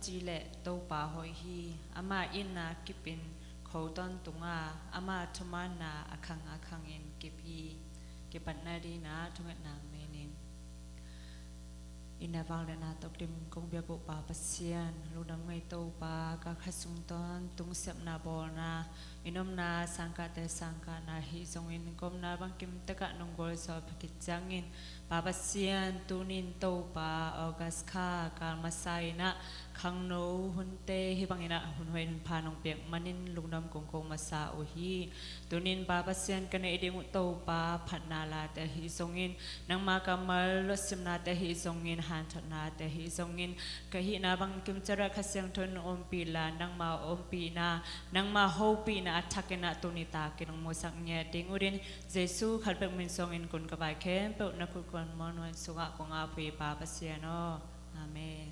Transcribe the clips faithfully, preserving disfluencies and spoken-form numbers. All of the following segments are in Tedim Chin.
Ci leh Topa hoih hi. Ama itna kipin kho tawntung a, ama thumanna a khang a khangin kip hi. Kipatna dingin thungetna nei ning. Itna vangliatna tawh kidim kong biak uh Pa Pasian, lungdam ngei Topa, ka kha sung tawntung sepna bawlna, i omna sangkahte sangkahna hi zongin, ka omna bangkim takah nong gualzo pha khit ciangin, Pa Pasian, tuni-in Topa, August kha kal masa in ah khangno hunte hih bangin ah hun hoih hun pha nong piak manin lungdam kong ko masa uh hi. Tuni-in Pa Pasian, ka neih ding uh Topa, phatna late ahi zongin, nangma kammal lawhsimnate ahi zongin, hanthotnate ahi zongin, ka hihna bangkim ciat ah Kha Siangtho in ompih la, nangma ompihna, nangma hopihna a thakin ah tuni takin hong musak ngiat ding uh din, Jesu khat bek min suangin kun ka vai khempeuh na khut kuan muanhuai sungah kong ap uh hi Pa Pasian aw. Amen.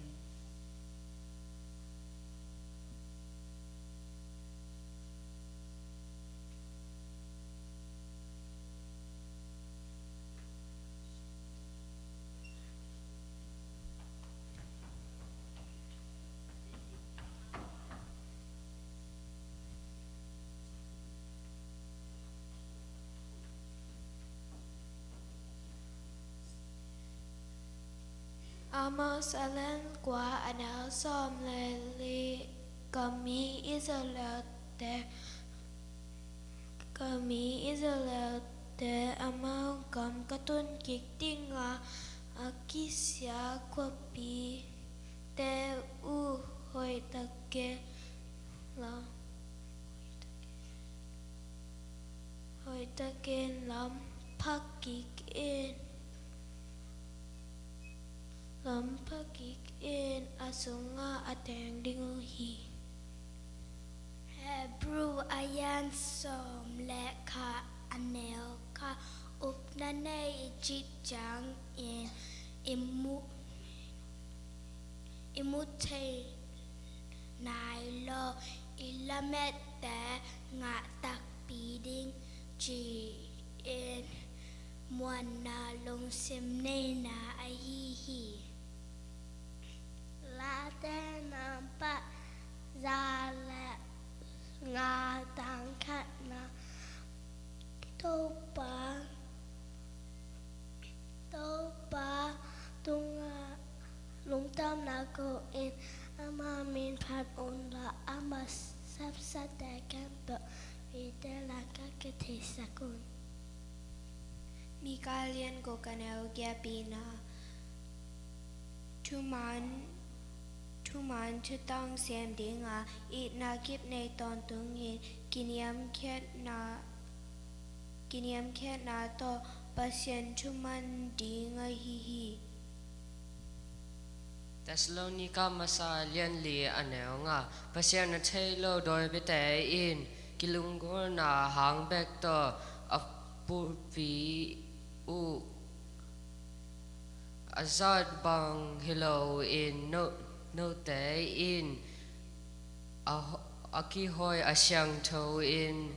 Amos a lian kua, a neu sawm le li. Ka mi Israelte, ka mi Israelte amau gam ka tun kik ding a, a kisia khuapite uh hoihtakin lam, hoihtakin lam pha kik in, lam pha kik in a sungah a teng ding uh hi. Hebrew a lian sawm le khat, a neu khat. Upna nei i cih ciangin i mu, i mu thei nai lo, i lamette ngah takpi ding ci-in muanna lungsim neihna ahi hi. Late manpha za le nga, tang khatna. Topa, Topa tungah lungdamna ko in, ama min phat un la, ama sapsate khempeuh mite lakah kitheisak un. Mika lian guk, a neu giapna. Thuman, thuman thutang sem ding a, itna kip nei tawntungin, kiniamkhiatna, kiniamkhiatna tawh Pasian thuman ding ahi hi. Thessalonika masa lian li, a neu nga. Pasian a thei lo dawi biate in kilunggulhna hang bek tawh a pulpi uh a zat bang hi loin, no, note in a, a kihawi a siangtho in,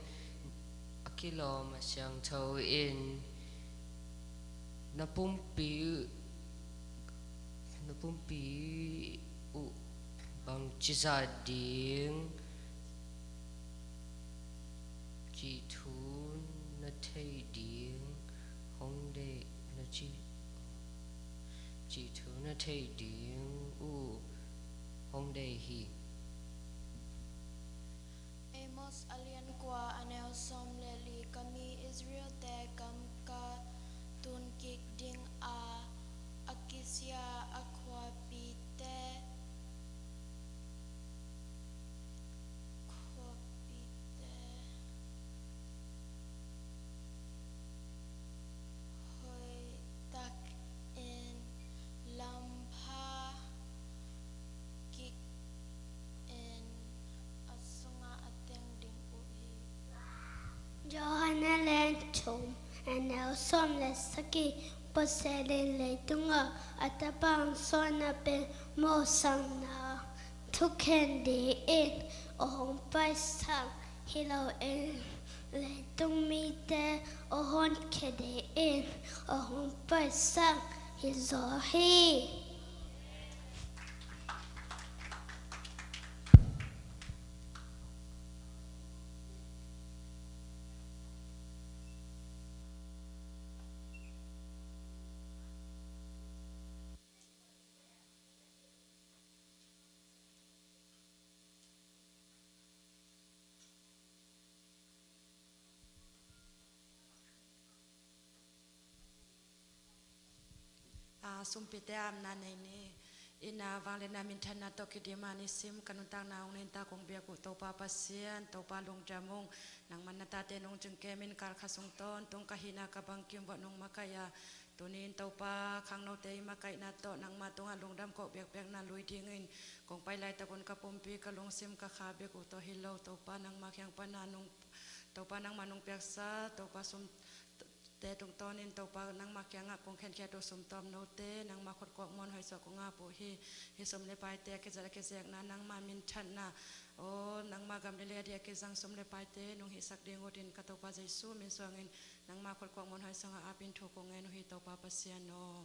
a kilawm a siangtho in, na pumpi, na pumpi uh bangci zat ding cih thu na theih ding hong deih, na ci, cih thu na theih ding uh hong deih hi. Amos a lian kua, a neu sawm le li. Ka mi Israelte gam ka tun kik ding a, a kisia a khuapite, khuapite hoihtakin lam pha kik in a sungah a teng ding uh hi. Johan a lian thum, a neu sawm le sagih. Pasian in leitungah a Tapa hong sawl a, pen mawhsakna thukhen dingin a hong paisak hi loin, leitung mite a honkhia dingin a hong paisak hi zaw hi. Sumpite amna nei ni. Ina vangliatna minthanna tawh kidima nisim ka nuntakna hong neinta kong biak uh Topa Pasian, Topa lungdam ung. Nangman na tate nung cingkemin kalkha sung tawntung ka hihna ka bangkim vuah nung makaih a, tunin Topa khangnote i makaihna tawh nangma tungah lungdam kawh biakpiakna lui dingin kong pai laitakun ka pumpi ka lungsim ka kha biak uh tawh hi lo, Topa nangma kiang pana nung Topa nangma nung piaksa Topa sum te tungtawnin Topa nangma kiangah kong khenkhiat uh sumtawm note nangma khutkuak muanhuai suah kong ap uh hi. Hi sum le paite a kizat a kizekna nangma minthanna, aw nangma gam le lei a dih a kizang sum le paite nung hihsak ding utin ka Topa Jesu min suangin nangma khutkuak muanhuai sangah apin thu kong ngen uh hi Topa Pasian aw.